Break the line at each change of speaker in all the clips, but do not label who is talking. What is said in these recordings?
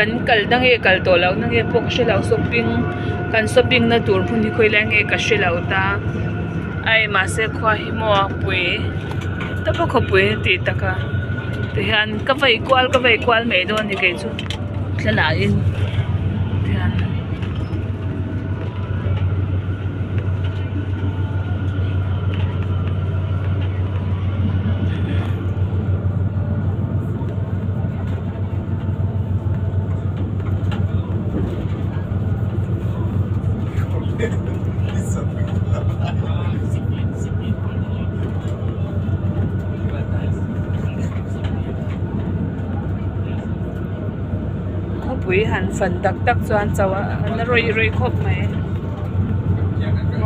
kan kal na nge kal tawh loh na nge pawh ka hre lo shopping kan shopping na tur hmun hi khawilai nge ka hre lo ta ai mahse khua hi maw a pui tawp a khawpui tih tak a tihian ka vei kual ka vei kual mai dawn a ni kei chu thlalak in tihian. Khawpui han fan tak tak chuan chauh a na rawih rawih khawp mai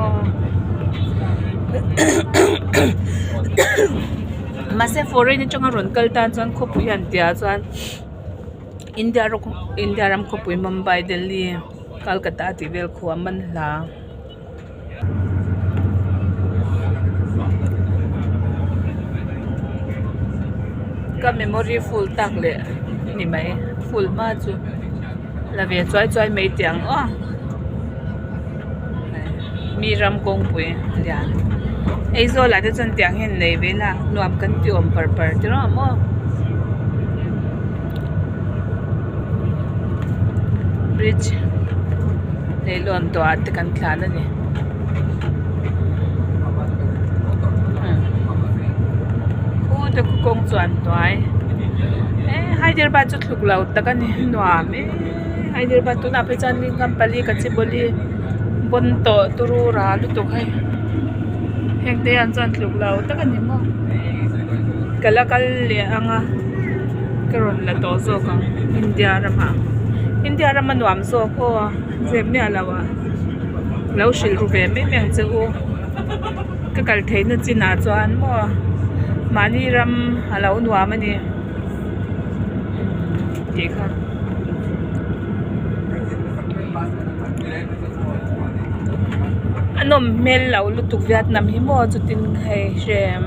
aw mahse foreign atanga rawn kal tan chuan khawpui han tih ah chuan India rawng India ram khawpui Mumbai Delhi Calcutta tih vel khu a man hla. Ka memory full tak leh ni mai full hma chu la ve chuai chuai mai tih ang aw mi ram kawngpui lian Aizawl ah te chuan tiang hian nei ve ila nuam kan ti awm par par ti rawh maw bridge leihlawn tawh ah te kan tlan a ni khu te khu kawng chuan hnuai eh Hyderabad chu thluk lo tak a ni nuam em Hyderabad tunah phei chuan Lingampally Gachibowli bawn tawh turu ra lutuk hei heng te hian chuan tluk lo tak a ni maw ka la kal leh ang a ka rawn la tawh zawk ang India ramah India rama nuam zawk aw zep miah lo ah lo hrilh ru ve mai mai ang che u ka kal theihna chinah chuan maw mahni ram a lo nuam a ni tih kha. A nawm hmel loh lutuk Vietnam hi maw chutin hei hrem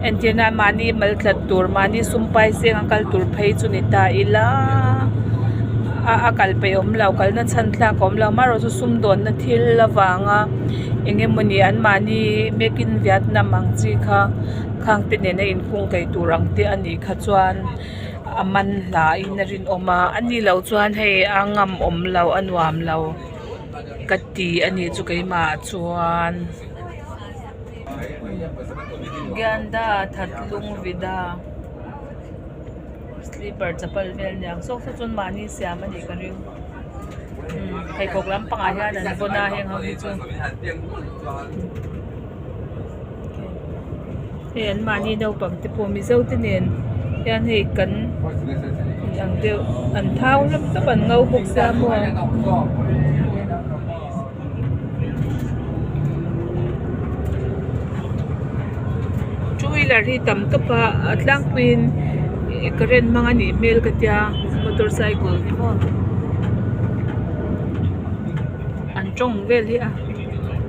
entir nan mahni mal tlat tur mahni sum pai seng a kal tur phei chu ni ta ila a a kal peih awm lo kalna chhan thlak a awm lo amaherawh chu sumdawnna thil avanga eng emawni an mahni make in Vietnam ang chi kha khang te nena inkung kaih tur ang te a nih kha chuan. A man hla in a rinawm a a ni loh chuan hei a ngam awm lo a nuam lo ka ti a nih chu keimah chuan Gyanda Thatlung Vida slipper chapal vel aniang saw saw chuan mahni siam a nih ka ring pheikhawk lampangah hian an vawn a heng ho hi chu. Hei an mahni naupang te pawh mizo te nen hian hei kan inang deuh an thau hlawm tawp an ngo bawk sia maw. Two wheeler hi tam tawp a a tlangpuiin current hmang a nih hmel ka tia motorcycle hi maw an tawng vel hi a.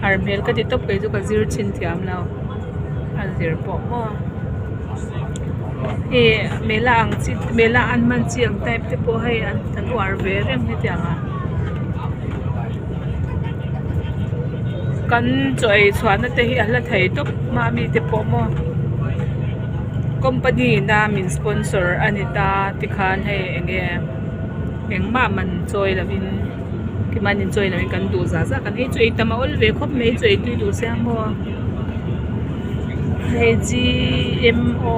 Har hmel ka ti tawp kei chu ka zir chhin thiam lo a zir pawh maw ih mela ang chi mela an hman chi ang type te pawh hei an an uar ve reng hetiang ah kan chaw ei chhuah na te hi a hla thei tawp hma mi te pawh maw company in a min sponsor a ni ta tikhan hei eng nge engmah man chawi lovin. Keimahni in chawi loin kan duh zah zah kan ei chu ei tam a awl ve khawp mai chu ei tui duh sia maw hei G M O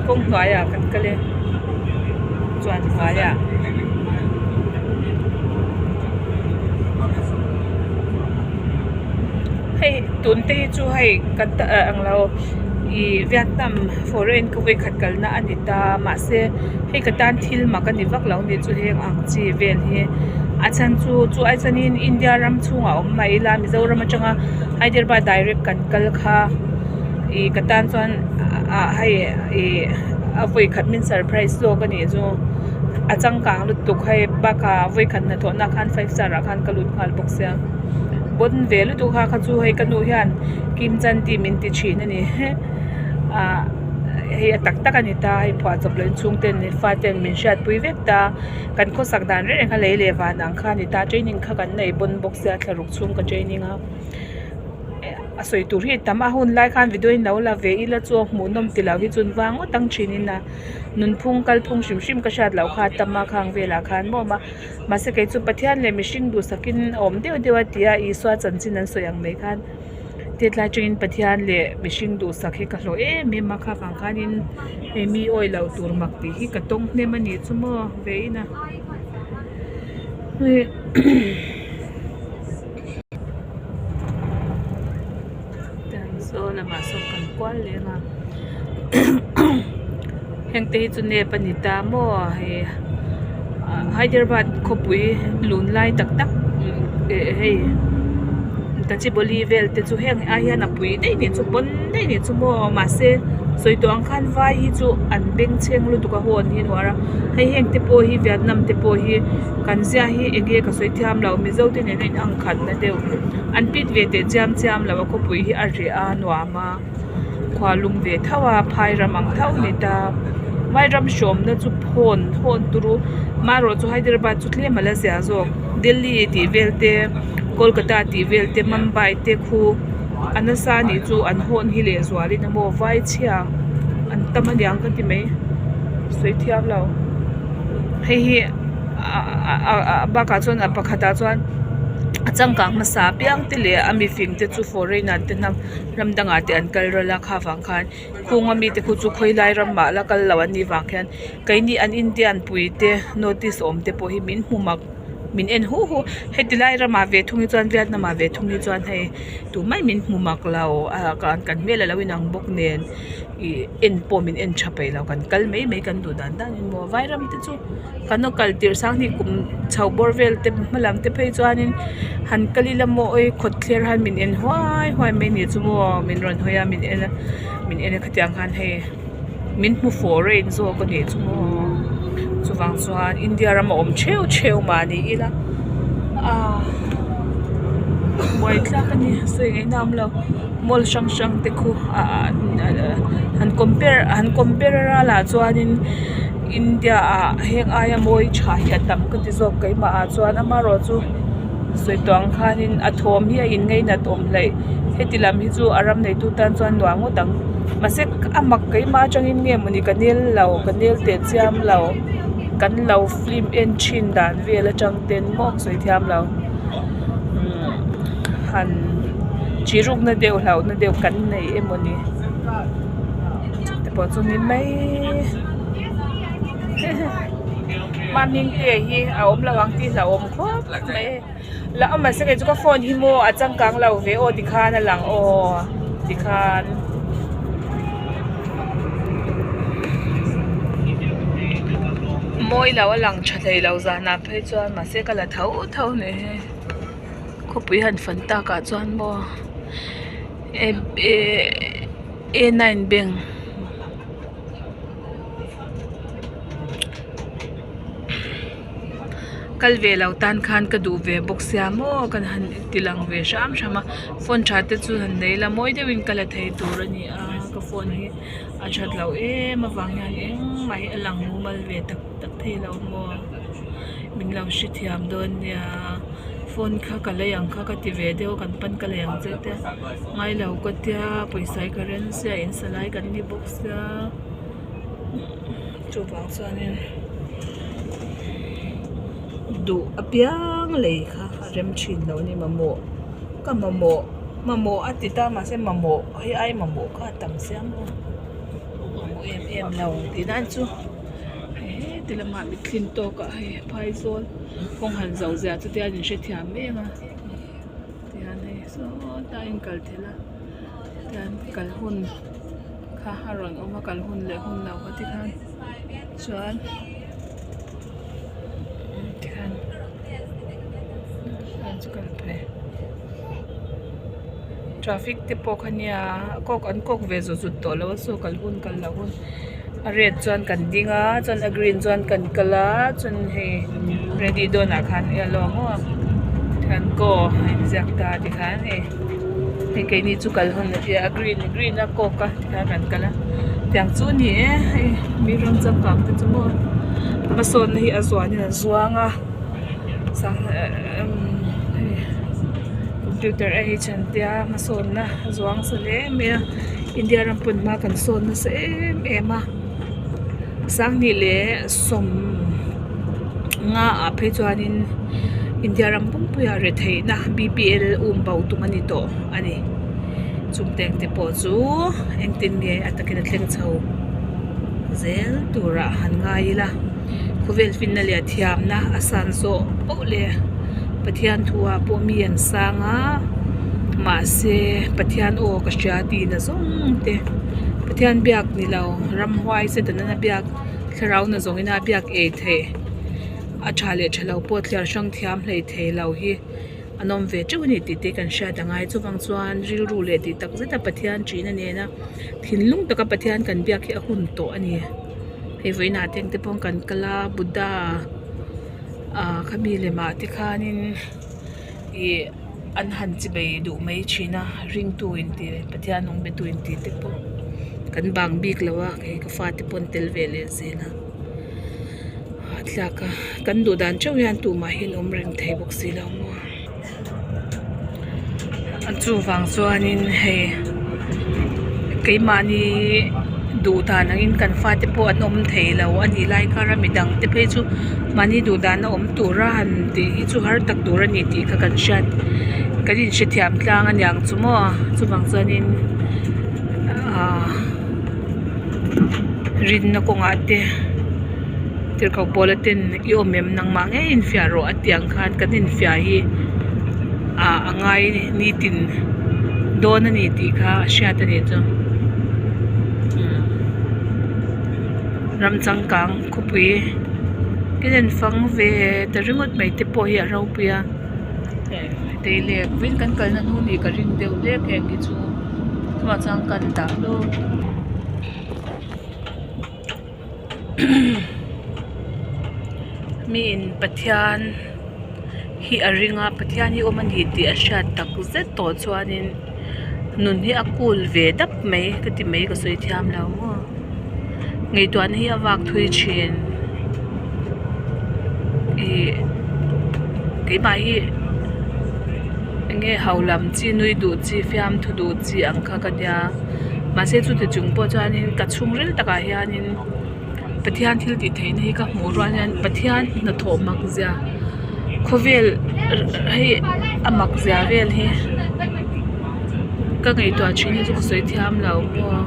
kawng hnuaiah kan kal e chuan hnuaiah hei tun te hi chu hei kan ta ang lo ih Vietnam foreign ka vawikhat kalna a ni ta mahse. Hei ka tan thil mak a ni vak lo ni chu heng ang chi vel hi a chhan chu chu ai chuanin India ram chhungah awm mah ila Mizoram atanga Hyderabad direct kan kal kha ih ka tan chuan ah hei ih a vawi khat min surprise zawk a nih chu a changkang lutuk hei bakah vawi khat hnathawhna khan five star ah khan ka lut nghal bawk sia bawn ve lutuk kha kha chu hei ka nu hian kim chan tih min ti thin a ni ah. hei a tak tak a ni ta hei phuahchawp loh in chhungten faten min hriatpui vek ta kan khawsak dan reng reng kha lei leh van ang kha a ni ta training kha kan nei bawn bawk sia thla ruk chhung ka training a a sawi tur hi a tam a hun lai khan video in lo la ve ila chu a hmuhnawm tilo hi chu an vang ngawt ang thin in a nunphung kalphung hrim hrim ka hriat loh kha a tam a khang velah khan maw awm a mahse kei chu Pathian leh mihring duhsakin a awm deuh deuh a ti a Isua chanchin an sawi ang mai khan tetlai atangin Pathian leh mihring duhsak hi ka hlawh em em a kha vang khanin hei mi awih loh tur mak tih hi ka tawng hnem a nih chu maw ve in a. Saw lamah sawn kan kual leh ang a heng te hi chu nep a ni ta maw hei Hyderabad khawpui lun lai tak tak hei Gachibowli vel te chu heng ai hian a pui daih nih chu pawn daih nih chu maw mahse sawi tawh ang khan vai hi chu an bengchheng lutuk a hawn hi a nuar a hei heng te pawh hi Vietnam te pawh hi kan zia hi eng nge ka sawi thiam lo Mizo te nena in ang khat na deuh an pit ve teh chiam chiam lo a khawpui hi a reh a nuam a khua lum ve tho a phai ram ang tho a ni ta vairam hrawmna chu phawn hawn turu marawh chu Hyderabad chu tlem a la zia zawk Delhi tih vel te Kolkata tih vel te Mumbai te khu a nasa a nih chu an hawn hi leh zualin a maw vai chhia an tam aniang ka ti mai sawi thiam lo hei hi a bakah chuan a pakhatah chuan a changkang hmasa apiang te leh a mifing te chu foreigner te hnam ram dangah te an kal ral a kha vang khan khung ami te khu chu khawilai ram mah la kal lo an nih vang khian keini an Indian pui te north east awm te pawh hi min hmu mak min en hu hu heti lai ramah ve thung hi chuan Vietnam ah ve thung hi chuan hei tumah min hmu mak lo kan hmel alo inang bawk nen ih en pawh min en tha peih lo kan kal mai mai kan duh dan dan in maw vairam te chu kan lo kal tirh sang hi kum chho bawr vel te hma lam te phei chuanin han kal ila maw awi khawtthler han min en huai huai mai ni chu maw min rawn hawi a min en a min en a khatiang khan hei min hmu foreign zawk a nih chu maw chuvang chuan India rama awm theuh theuh mahni ila ah buaithlak a ni sawi ngaihna a awm lo mall hrang hrang te khu ah han compare han compare a lah chuanin India ah heng aia mawi tha hi a tam ka ti zawk keimah ah chuan amaherawhchu sawi tawh ang khanin a thawm hi a in ngainat awm hleih heti lam hi chu a ram neitu tan chuan nuam ngawt ang mahse a mak keimah atangin nge mawni ka nel lo ka nel teh chiam lo kan lo film en thin dan vel atang ten maw sawi thiam lo umm han chi rukna deuh hlauhna deuh kan nei emaw ni te pawh chu ni mai mahni te hi a awm lo ang tih hlauhawm khawp mai la a mahse kei chu ka phone hi maw a changkang lo ve aw tikhan a lang aw tikhan mawi lo a lang tha thei lo zanah phei chuan mahse ka la tho tho a ni hei khawpui han fan takah chuan maw a nine bank. Kal ve lo tan khan ka duh ve bawk sia maw kan han ti lang ve hram hram a phone tha te chu han nei ila mawi deuhin ka la thei tur a ni a ka phone hi a that loh em avang hian engmah hi a lang mumal ve tak tak thei lo maw min lo hrethiam dawn nia phone kha ka lei ang kha ka ti ve deuh a kan pan ka lei ang che te ngailo ka tia pawisa hi ka ren sia in sa lai kan ni bawk sia. Chuvang chuanin duh apiang lei kha a rem thin lo a ni mamawh ka mamawh mamawh a ti ta mahse mamawh hei ai mamawh kha a tam sia maw mamawh em em lo tih nan chu hei heti lamah mithlin tawkah hei phaizawl kawng han zo zia chu tian in hrethiam em a tihian hei sawtah a inkal thelh a tihian kal hun. Kha a rawn awm a kal hun leh hun lo kha tikhan chuan tikhan chu kan phei traffic te pawh kha nia kawk an kawk ve zawt zawt tawh lo a saw kal hun kal loh hun a red chuan kan ding a chuan a green chuan kan kal a chuan hei ready dawnah khan yellow maw tikhan go a inziak ta tikhan hei. Hei keini chu kal hun a tia a green green a kawk a tikhian kan kal a. Chutiang chu a ni e hei mi ram changkang te chu maw hmasawnna hi a zuanin a zuang a hei computer a hi chhan tia hmasawnna a zuang sa hle mai a India ram pawn hma kan sawn nasa em em a sanghnih leh sawm nga ah phei chuanin India ram pumpuiah retheihna B P L um bo tum a ni tawh a ni. Chung teng te pawh chu engtin nge a takin a thleng chho zel turah han ngai ila khawvel finna leh thiamna a san zawh poh leh Pathian thu ah pawh mi an sang a mahse Pathian aw ka hria tih na zawng te Pathian biak ni lo ramhuai se dan a biak thlarau na zawng in a biak ei theih a tha leh tha lo pawh thliar hrang thiam hlei thei lo hi. An awm ve teuh a ni tih te kan hriat a ngai. Chuvang chuan rilru leh tih tak zeta Pathian ṭihna nena thinlung taka Pathian kan biak hi a hun tawh a ni. Hei vawiinah te engte pawh kan kal a Buddha ah khami lemah te khanin ih an han chibei duh mai thin a ringtu inti Pathian nung be tu inti te pawh kan bang bik lo a kei ka fate pawh an tel ve leh zel a. Hahthlak a kan duh dan theuh hian tumah hi an awm reng thei bawk si lo maw chuvang chuanin hei keimahni duh dan angin kan fate pawh an awm thei lo a nih lai kar a midang te phei chu mahni duh dan a awm tur a han tih hi chu har tak tur a ni tih kha kan hriat kan inhrethiam tlang a niang chu maw chuvang chuanin ahh. Rinna kawngah te tirhkoh pawla ten i awm em nangmah ngei infiah rawh a tih ang khan kan infiah hi ah a ngai nitin dawn a ni tih kha a hriat a ni chu ram changkang khawpui te hian fang ve ta ringawt mai te pawh hi a ropui a tei leh vawiin kan kalna hnu nih ka ring deuh hlek heng hi chu. Chuvang chuan kan dah dawn miin Pathian hi a ring a Pathian hi awm a ni tih a hriat tak zet tawh chuanin nun hi a cool ve dap mai ka ti mai ka sawi thiam lo maw ngaihtuahna hi a vak thui thin ih keimah hi eng nge ho lam chi nui duh chi fiamthu duh chi ang kha ka nia mahse chuti chung pawh chuanin ka chhungril takah hianin Pathian thil tih theihna hi ka hmuh rual hian Pathian hnathawh mak zia khawvel hei a mak zia vel hi ka ngaihtuah thin hi chu ka sawi thiam lo maw.